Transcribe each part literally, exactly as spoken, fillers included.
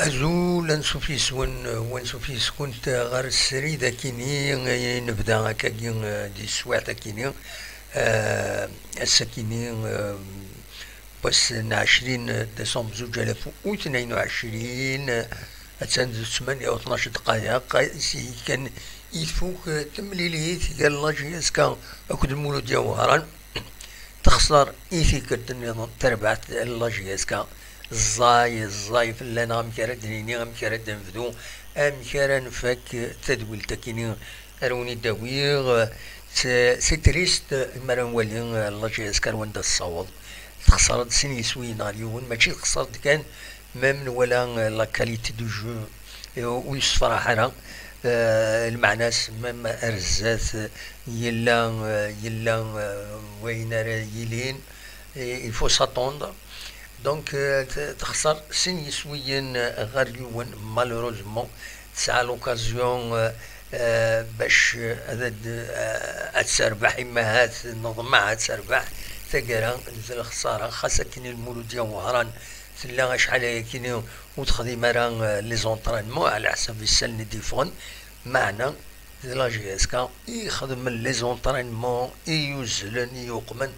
Azul, ansuf yes-wen, wansuf yes-kunt ɣer srid akini i nebda akkagi, eh, di teswiɛt akini, eh, ass-akini, eh, wass n ɛecrin décembre zuǧ alaf u tnayen u ɛecrin, eh, attan d ttmanya u tnac dqayeq, si kan i tfuk, eh, temlilit gar la J S K akked Muludya Wehran. Texṣer i tikkelt nniḍen, terbeḥ la J S K. Ẓẓay, ẓẓay fell-aneɣ amek ara d-nini, amek ara d-nebdu, amek ara nfak tadwilt-akini ara wen-id-awiɣ. C'est, c'est triste mi ara nwali la J S K ar wanda tessaweḍ. Texṣer-d sin yiswiyen ɣer yiwen, mačči texṣer-d kan, même nwala, euh, la qualité du jeu, euh, ur yessefraḥ ara. Euh, lmeɛna-s, même ar zdat, euh, yella, euh, yella, euh, wayen ara yilin, et il faut s'attendre. Donc, euh, t-, texṣer sin yiswiyen, euh, ɣer yiwen, malheureusement. Tesɛa l'occasion, euh, euh, bac, euh, ad, ad, euh, ad terbeḥ, imahat neḍmeɛ ad terbeḥ taggara d lexṣara, xas akken i Lmuludya Wehran tella acḥal ayakini ur texdim ara, eh, les entraînements, ɛla ḥsab isallen i d-yeffɣen. Meɛna d la J S K i ixedmen les entraînements, i yuzzlen, i yuqmen,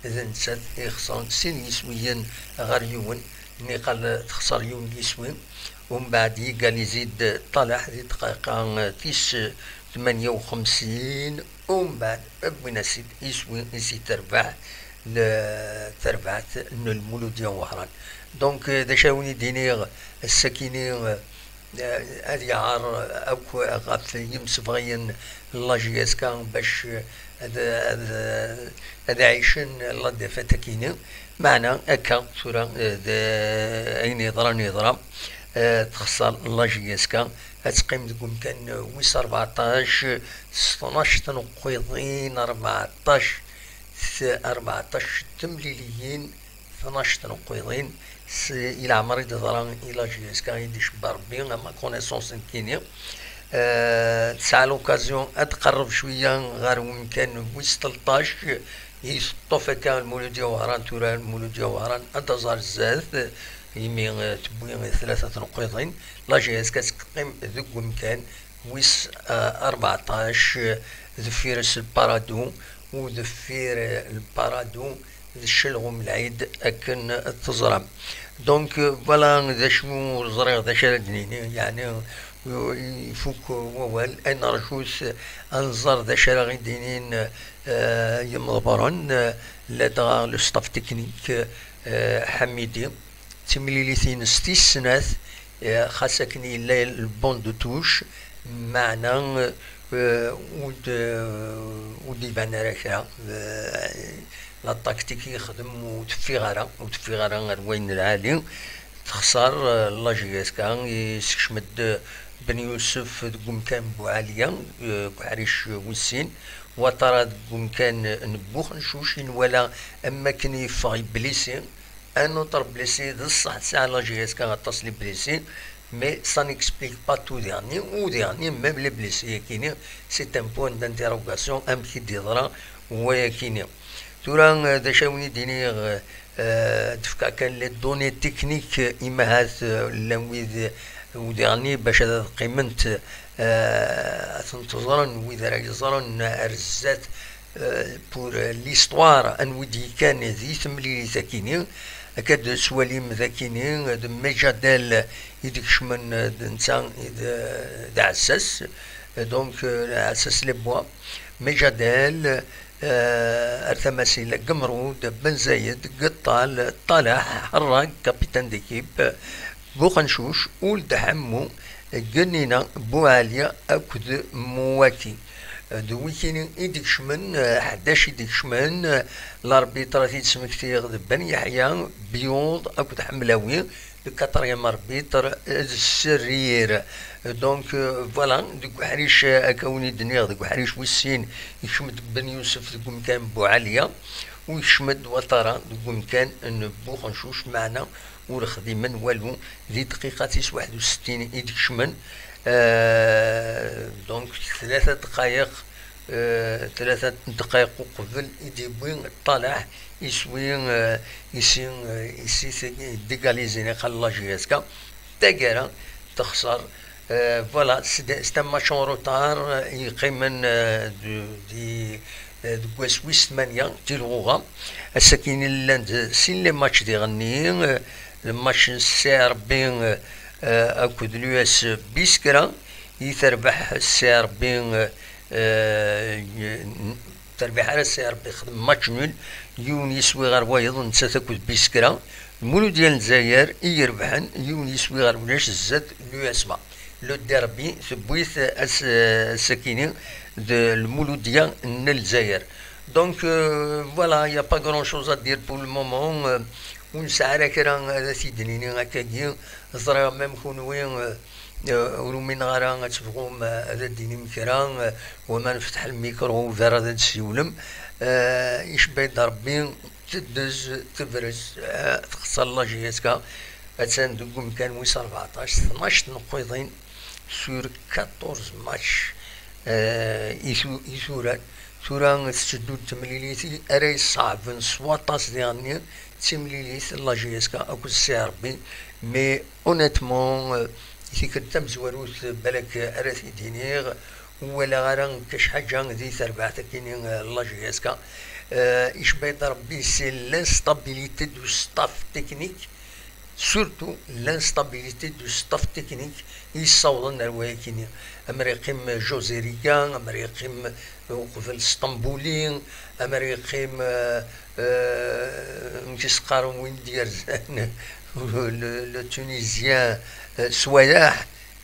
d nettat i ixesren sin yiswiyen ɣer yiwen, niqal texser yiwen n yiswi. Umbeɛd yegalizi-d Ṭalaḥ di ddqiqa tis tmanya u xemsin, umbeɛd wwin-as-id iswi i si terbeḥ l-, terbaɛt n Lmuludya Wehran. Donc, euh, d acu ara wen-id-iniɣ, ass-akini, euh, ad yaɛer akk ɣef yimsebɣiyen n la J S K bac, euh, ad, ad, ad ɛicen la défaite-akini. Meɛna akka tura, euh, d ayen yeḍran yeḍra, euh, texṣer la J S K, ad teqqim deg umkan wis rbeɛṭac s tnac tenqiḍin, rbeɛṭac, rbeɛṭac temliliyin, tnac tenqiḍin, s, i leɛmer i d-teḍra i la J S K i d-icebba Rebbi, à ma connaissance nekkini. Euh, tesɛa l'occasion ad tqerreb cwiya ɣer umkan wis tleṭṭac, i teṭṭef akka Lmuludya Wehran, tura Lmuludya Wehran ad d-taẓ ar zdat, imi, euh, tewwi tlata tenqiḍin. La J S K teqqim deg umkan wis, euh, rbeɛṭac, euh, deffir-s Lparadu, u deffir, euh, Lparadu d Ccelɣum Lɛid akken teẓram. Donc, euh, voilà d acu ur ẓriɣ d acu ara d-nini, yeɛni, euh, ifuk wawal, ad nerjut ad nẓer d acu ara ɣ-id-inin, euh, yimḍebbren, euh, ladɣa le staff technique, euh, Ḥamidi. D timlilit-ines tis snat, eh, xas akken yella le banc de touche, meɛna, eh, ur d-, ur d-iban ara kra. Eh, la tactique yexdem ur teffiɣ ara, ur teffiɣ ara ar wayen lɛali. Texṣer, eh, la J S K, yessekcem-d Ben Yusef deg umkan Buɛaliya, eh, deg uḥric wis sin, Watara deg umkan n Buxencuc, i nwala am wakken yeffeɣ yeblisi. Un autre blessé, d ṣṣeḥ tesɛa la J S K aṭas les blessés, mais ça n'explique pas tout dernier, ou dernier, même les blessés, yakini, c'est un point d'interrogation, amek i d-yeḍra wayakini. Tura, eh, d acu ara wen-id-iniɣ, eh, ad d-fkeɣ kan les données techniques, eh, imahat, eh, llan wid, eh, u dernier, bac ad, ad qqiment, eh, ad tent-ẓren, wid ara yeẓren ar zdat, euh, pour, euh, l'histoire, anwi d-yekkan di temlilit akini, akka d-tettwalim d akini, d Mejadel i d-ikecmen, d netta i d, d aɛessas, donc, euh, aɛessas les bois, Mejadel, euh, ar tama-s yella Gemrud, Ben Zayed, Gettal, Ṭalaḥ, Ḥerrag, capitaine d'équipe, Buxencuc, Uld Ḥemmu, Gennina, Buɛali akked Muwaki. D wikini i d-ikecmen, eh, ḥdac i d-ikecmen, eh, l'arbitre ad t-id-smektiɣ d Ben Yeḥya, Byuḍ akked Ḥemlawi, le quatrième arbitre, eh, d Sserrir. Donc, eh, voilà, deg uḥric, eh, akka wen-id-nniɣ, deg uḥric wis sin, ikcem-d Ben Yusef deg umkan Buɛaliya, u ikcem-d Watara deg umkan n Buxencuc, meɛna ur xdimen walu di dqiqa tis waḥed u settin i d-kecmen. Euh, donc, tlata dqayeq, euh, tlata dqayeq uqbel i d-yewwi Ṭalaḥ iswi, euh, isi, euh, isi tagi d égaliser, niqal la J S K. taggara texṣer. Euh, voilà, c'est de- c'est un match en retard, euh, yeqqimen, euh, de- di- euh, deg wass wis tmanya di lɣuɣa. Ass-agi llan-d sin les matchs diɣenni, euh, le match n C R B, euh, euh, akked l'U S Biskra, i terbeḥ C R B, euh, euh, terbeḥ ara C R B, xdem match nul, yiwen yeswi ɣer wayeḍ, nettat akked Biskra. Lmuludya n Lezzayer i irebḥen, yiwen yeswi ɣer ulac zdat l'U S M A. Le derby, tewwi-t ass-, ass-akini d Lmuludya n Lezzayer. Donc, euh, voilà, il n'y a pas grand-chose à dire pour le moment. Euh, ur nesɛi ara kra ad t-id-nini akkagi. Ẓriɣ même kunwi, euh, euh, ur umineɣ ara ad tebɣum, euh, ad d-tinim kra, euh, wama nefteḥ lmikru ugar ad d-tsiwlem. Euh, icebba-d Rebbi, teddez, tebrez, euh, texṣer la J S K. Attan deg umkan wis rbeɛṭac, tnac n uqiḍin sur quatorze matchs, euh, i tu- i turan. Tura tetteddu-d temlilit ara yesseɛben s waṭas diɣenni, d timlilit n la J S K akked C R B, mais honnêtement, euh, tikkelt tamezwarut, balak ara t-id-iniɣ, ur walaɣ ara nekk acḥaǧa di terbaɛt akini, euh, n la J S K. Euh, icebba-d Rebbi, c'est l'instabilité du staff technique, surtout l'instabilité du staff technique i yessawḍen ar wayakini. Amer yeqqim José Riga, amer yeqqim uqbel Stambouli, amer yeqqim, euh, euh, amek i s-qqaren win d-yerzan, le, le Tunisien, euh, Soyah,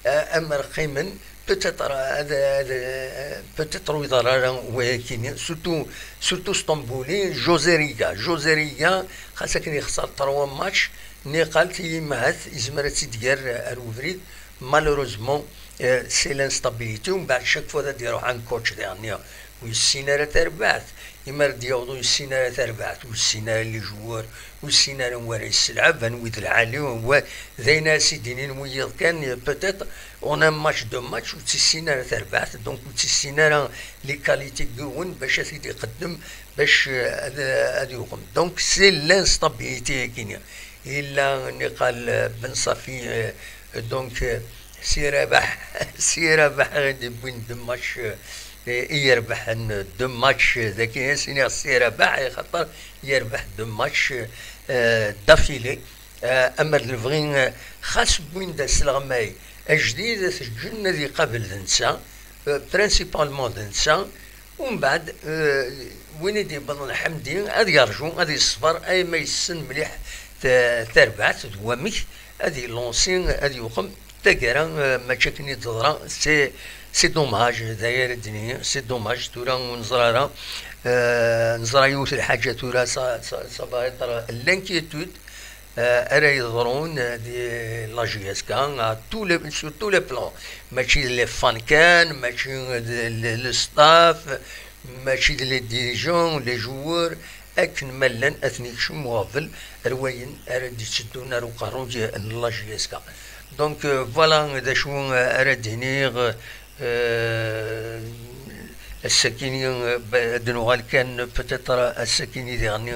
euh, amer qqimen, peut-être, euh, ad, ad, euh, peut-être ur iḍer ara wayakini, surtout, surtout Stambouli, José Riga. José Riga, xas akken yexṣer trois matchs, niqal tili ahat yezmer ad tt-id-yerr ar ubrid. Malheureusement, euh, c'est l'instabilité. Umbeɛd, chaque fois ad d-iruḥ un coach diɣenni ur yessin ara tarbaɛt. Imi ara d-yaweḍ ur yessin ara tarbaɛt, ur yessin ara les joueurs, ur yessin ara anwa ara yesselɛeb, anwi d lɛali, anwa d ayen ara s-id-inin wiyiḍ kan, peut-être, en un match, deux matchs, ur tt-yessin ara tarbaɛt, donc ur tt-yessin ara les qualités n yiwen bac ad t-id-iqeddem, bac, euh, ad, ad yuɣem. Donc, c'est l'instabilité-agi-nni. Yella niqal, euh, Ben Safi, euh, donc, euh, Si Rabaḥ, Si Rabaḥ i d-yewwin deux matchs, euh, i yerbeḥen deux matchs, euh, dagi, as-iniɣ Si Rabaḥ, axaṭer yerbeḥ deux matchs, euh, d'affilée. Euh, amer d lebɣi, euh, xas wwin-d asleɣmay ajdid, ad t-ǧǧen ad iqabel d netta, euh, principalement d netta. Umbeɛd, euh, win i d-yewwḍen Ḥemdi, ad yerǧu, ad yeṣber, ayma yessen mliḥ ta-, tarbaɛt d wamek ad yelonsi, ad yuqem taggara, euh, mačči akken i d-teḍra. C'est, c'est dommage, d aya ara d-nini, c'est dommage, tura ur neẓra ara, euh, neẓra yiwet lḥaǧa tura, ça, ça, ça va être l'inquiétude, euh, ara yeḍrun, euh, di la J S K, à tous les, sur tous les plans. Mačči d les fans kan, mačči d le, le staff, mačči d les dirigeants, les joueurs, akken ma llan ad ten-ikcem uɣbel ar wayen ara d-itteddun ar uqerruy n la J S K. Donc, euh, voilà d acu, euh, ara d-iniɣ, euh, ass-akini, euh, ba-, ad nuɣal kan peut-être ass-akini diɣenni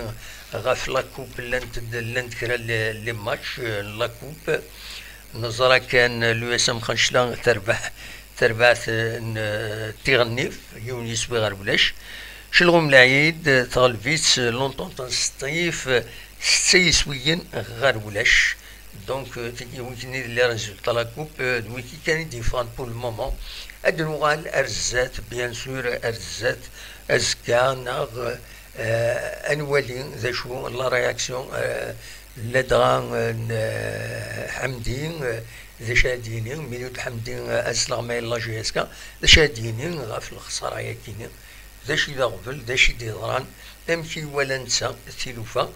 ɣef la coupe, llant, llant kra les, les matchs, euh, n la coupe. Neẓra kan l'U S M Xencla terbeḥ, terbaɛt, euh, n, euh, Tiɣennif, yiwen yiswi ɣer ulac. Celɣum Lɛid, euh, teɣleb-itt, euh, l'Entente n Sṭif, euh, setta yiswiyen ɣer ulac. Donc, euh, tigi, wigi-nni d les résultats la coupe, euh, d wigi kan i d-yeffɣen pour le moment. Ad nuɣal ar zdat, bien sûr, ar zdat, azekka, neɣ, euh, ad nwali d acu la réaction, euh, ladɣa, euh, n, euh, Ḥemdi, euh, d acu ad d-yini, Milud Ḥemdi, euh, asleɣmay n la J S K, d acu ad d-yini ɣef lexsara-yagi-nni, d acu i d aɣbel, d acu i d-yeḍran, amek i iwala netta tilufa.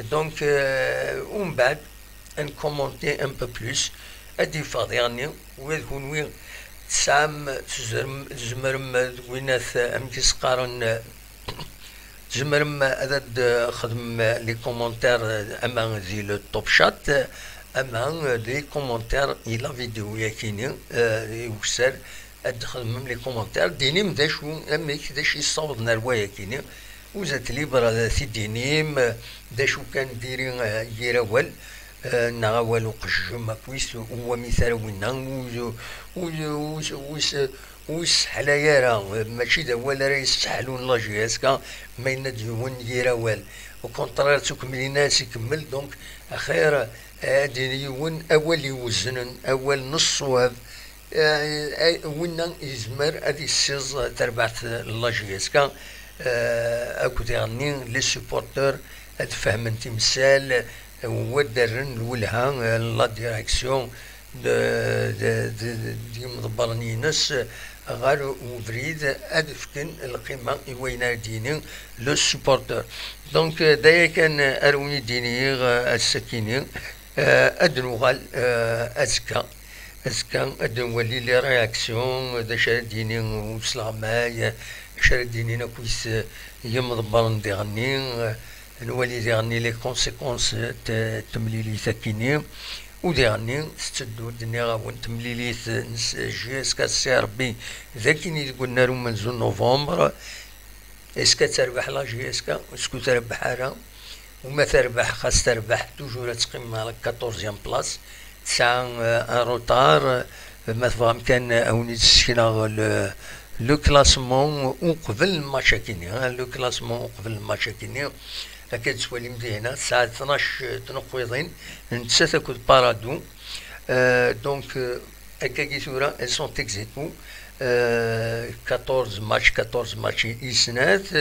Donc, euh, umbeɛd, ad nkumunti un peu plus, ad d-yeffeɣ diɣenni, ula d kunwi tesɛam, tzemrem, tzemrem deg winat, amek i s-qqaren, tzemrem ad d-xedmem les commentaires, ama di le Top Chat, ama les commentaires i la vidéo-yagi-nni, euh, i ukessar, ad d-xedmem les commentaires, d-inim d acu, amek, d acu yessawḍen ar wayagi-nni. Vous êtes libre ad t-id-inim, d acu kan diri, euh, yir awal. eh, neɣ awal uqejjem akkit, u wamek ara winna, ur, ur, ur, ur, ur yesseḥlay ara, eh, mačči d awal ara yesseḥlun la J S K, ma yenna-d yiwen yir awal. Au contraire, ttukemmlin-as ikemmel, donc axir, eh, ad yini yiwen awal iweznen, awal n ṣṣwab, eh, eh, winna yezmer ad yessiẓ tarbaɛt n la J S K, eh, akked iɣenni, les supporters, ad fehmen timsal, eh, waddarren lwelha, eh, la direction de, de, de, d yimḍebbren-ines ɣer ubrid ad fken lqima i wayen ara d-yini le supporter. Donc, eh, d aya kan ara wen-id-iniɣ, eh, ass-akini. Eh, ad nuɣal, eh, azekka. Azekka ad nwali les réactions, d acu ara d-yini usleɣmay, d acu ara d-yinin akkit, eh, yimḍebbren diɣenni, eh, nwali diɣenni les conséquences, eh, t-, temlilit akini. U diɣenni tetteddu-d, nniɣ-awen, temlilit n s-, J S K C R B d akini deg unnar umenzu n novembre. Est-ce que ad terbeḥ la J S K? Est-ce que ur trebbeḥ ara? U ma terbeḥ, xas terbeḥ, toujours ad teqqim à la quatorzième place. Tesɛa, euh, un retard, euh, ma tebɣam kan, euh, ad wen-id-ssekneɣ le, le classement uqbel match akini, hein, le classement uqbel match akini. Akka d-tettwalim dihna, tesɛa tnac tneqqiḍin, nettat akked Paradou. Euh, donc, euh, Akkagi tura, elles sont ex aequo. Euh, quatorze matchs, quatorze matchs i, i snat.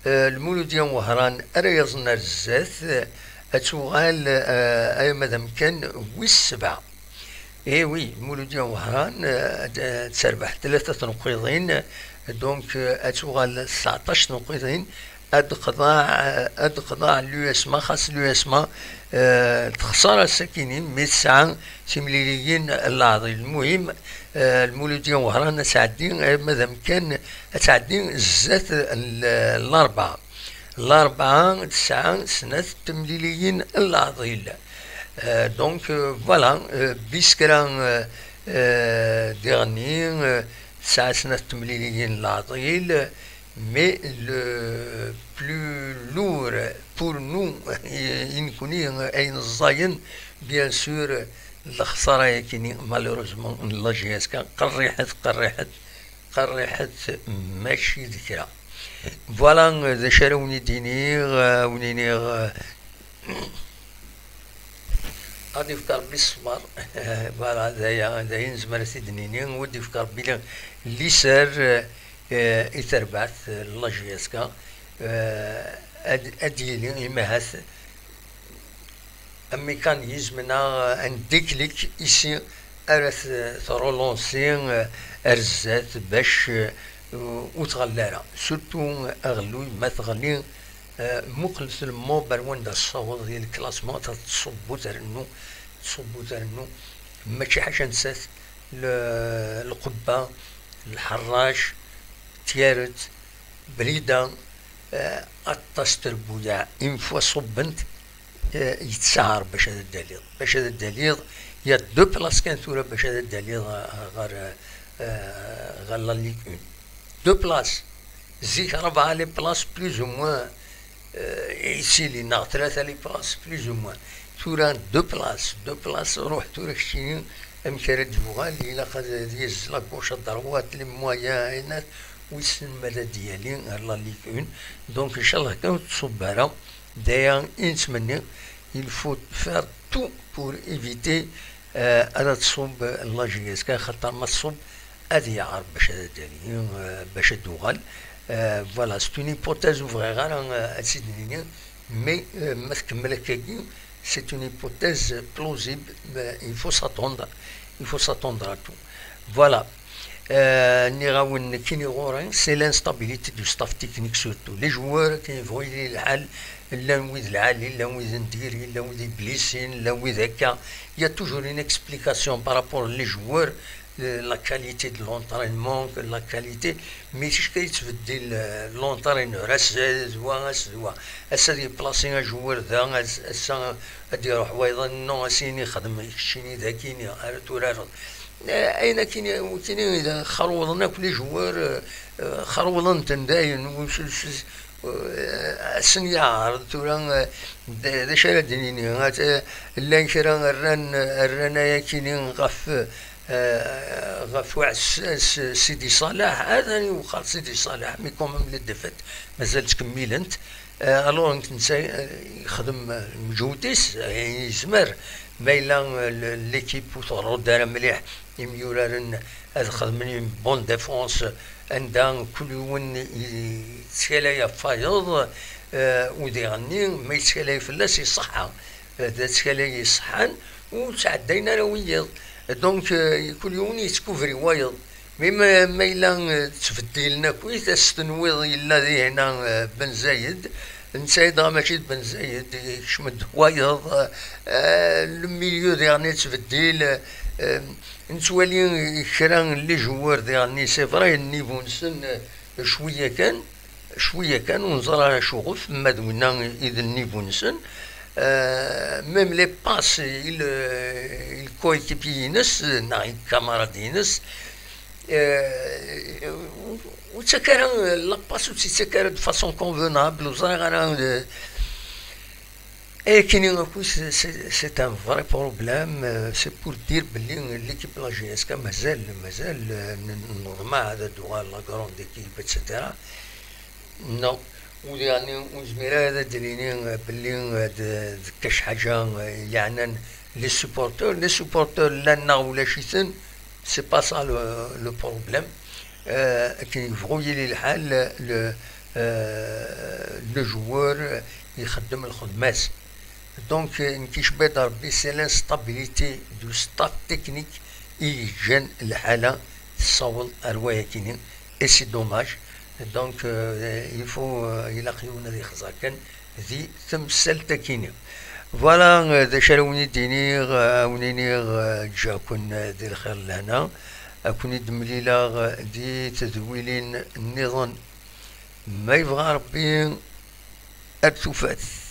Euh, Lmuludya n Wehran ara yaẓen ar zdat, euh, ad tuɣal, euh, ay madam kan, wis sebɛa. Eh oui, Lmuludya n Wehran, euh, ad, ad terbeḥ tlata tneqqiḍin, donc, euh, ad tuɣal tesɛeṭṭac tneqqiḍin, ad d-qḍeɛ, ad d-qḍeɛ l'U S M A, xas l'U S M A, euh, texṣer ass-akini, mi tesɛa timliliyin n leɛḍil. Lmuhim, euh, Lmuludya n Wehran ad tɛeddi, euh, madam kan, ad tɛeddi zdat n l-, Larebɛa. Larebɛa tesɛa snat temliliyin n leɛḍil. Euh, donc, euh, voilà, euh, bis kra, euh, euh, diɣenni, euh, tesɛa snat temliliyin n leɛḍil. Mais le plus lourd pour nous, i nekkni, ayen ẓẓayen, bien sûr, lexsara-yakini, malheureusement, n la J S K, qerriḥet, qerriḥet, qerriḥet, mačči d kra. Voilà, d acu ara wen-id-iniɣ, euh, wen-iniɣ, euh, Ad yefk Rebbi ṣṣber. Voilà, d aya, d aya nezmer ad t-id-nini. Ur d-yefk Rebbi li-, liser, eh, i terbaɛt, eh, n la J S K. Eh, ad, ad d-yili, imi ahat, un mécanisme neɣ un déclic ici ara t-, tṛulansi, eh, ar zdat bac, eh, ur tɣelli ara. Surtout aɣelluy ma teɣli, eh, muqlet le MOB ar wanda tessaweḍ di le classement, ta tṣubbu trennu, tṣubbu trennu. Mačči ḥaca nettat, le-, lqebba, lḥerrac, tyaret, Blida, eh, aṭas n trebbuyaɛ, une fois ṣubbent, eh, yettsaɛer bac ad d-taliḍ. Bac ad d-taliḍ, il y a deux places kan tura bac ad d-taliḍ, eh, ɣer, eh, ɣer la Ligue un. Deux places. Zik rebɛa les places plus ou moins, eh, i tili, neɣ tlata les places plus ou moins. Tura deux places, deux places, ruḥ tura keččini, amek ara d-yuɣal, ilaq ad, ad yezz la gauche à droite, les moyens, wissen ma ad d-yali ar la Ligue un. Donc, inchallah kan ur tṣubb ara. D aya i nettmenni. Il faut faire tout pour éviter, euh, ad tṣubb la J S K, xaṭer ma tṣubb ad yeɛreḍ bac ad d-yali, euh, bac ad d-tuɣal. Euh, voilà, c'est une hypothèse ur bɣiɣ ara, euh, ad tt-id-nini, mais, euh, ma tkemmel akkagi, c'est une hypothèse plausible, mais il faut s'attendre, il faut s'attendre à tout. Voilà. Euh, nniɣ-awen nekkini ɣur-i, c'est l'instabilité du staff technique surtout. Les joueurs akken yebɣu yili lḥal, llan wid lɛali, llan wid n diri, llan wid iblisin, llan wid akka. Il y a toujours une explication par rapport les joueurs, euh, la qualité de l'entraînement, la qualité. Mais ticka yettbeddil, euh, l'entraîneur. Ass-a d wa, ass d wa. Ass-a ad yeplasi ajoueur da, ass-, ass-a ad d-iruḥ wayeḍ, non, ass-ini xdem keččini d akini ara turareḍ. Eh, ayen akini, akini xerwḍen akk les joueurs, eh, eh, xerwḍen-ten dayen, ur s-, s-, Asen-yeɛreḍ tura, d acu ara d-nini? Llan kra rran, rran ayakini ɣef, ɣef uɛessas Sidi Ṣaleḥ. Atan iwqer Sidi Ṣaleḥ, mais quand même les défaites mazal ttkemmilent. Alors netta yexdem lmeǧhud-is ayen yezmer, ma yella l'équipe ur tɣerru-d ara mliḥ, imyuraren ad xedmen une bonne défense, anda kul yiwen yettkalay ɣef wayeḍ, u diɣenni ma yettkalay fell-as iṣeḥḥa. D attkalay iṣeḥḥan, ur ttɛeddayen ara wiyiḍ. Donc kul yiwen yettkuvri wayeḍ. Mi ma, ma yella ttbeddilen akkit, as-tenwiḍ yella dihina Ben Zayed, netta dɣa mačči d Ben Zayed, yekcem-d wayeḍ, le milieu diɣen yettbeddil. Nettwali kra n les joueurs diɣen, c'est vrai, nnivu-nsen cwiya kan, cwiya kan, ur neẓri ara acuɣef, ma d winna i d nnivu-nsen. Même les passes i le, i le coéquipier-ines neɣ i camarade-ines, ur ttak ara la passe, ur tt-ittak ara de façon convenable, ur ẓriɣ ara. Ayakini akk, c'est un vrai problème. C'est pour dire belli l'équipe la J S K mazal, mazal neḍmeɛ ad d-tuɣal la grande équipe, et cetera. Non. Ur, yeɛni, ur nezmir ara ad d-nini belli d, d kac ḥaǧa yeɛnan les supporters. Les supporters llan neɣ ulac-iten, c'est pas ça le, le problème. Akken yebɣu yili lḥal, le, le joueur ixeddem lxedma-s. Donc nekk icebba-d Rebbi, c'est l'instabilité du staff technique i yeǧǧan lḥala tessaweḍ ar wayakini, et c'est dommage. Donc il faut, ilaq yiwen ad yexẓer kan di temsalt-akini. Voilà d acu ara wen-id-iniɣ, ad wen-iniɣ ǧǧiɣ-ken di lxir d lehna, ad ken-id-mlileɣ di tedwilin nniḍen ma yebɣa Rebbi. Ar tufat.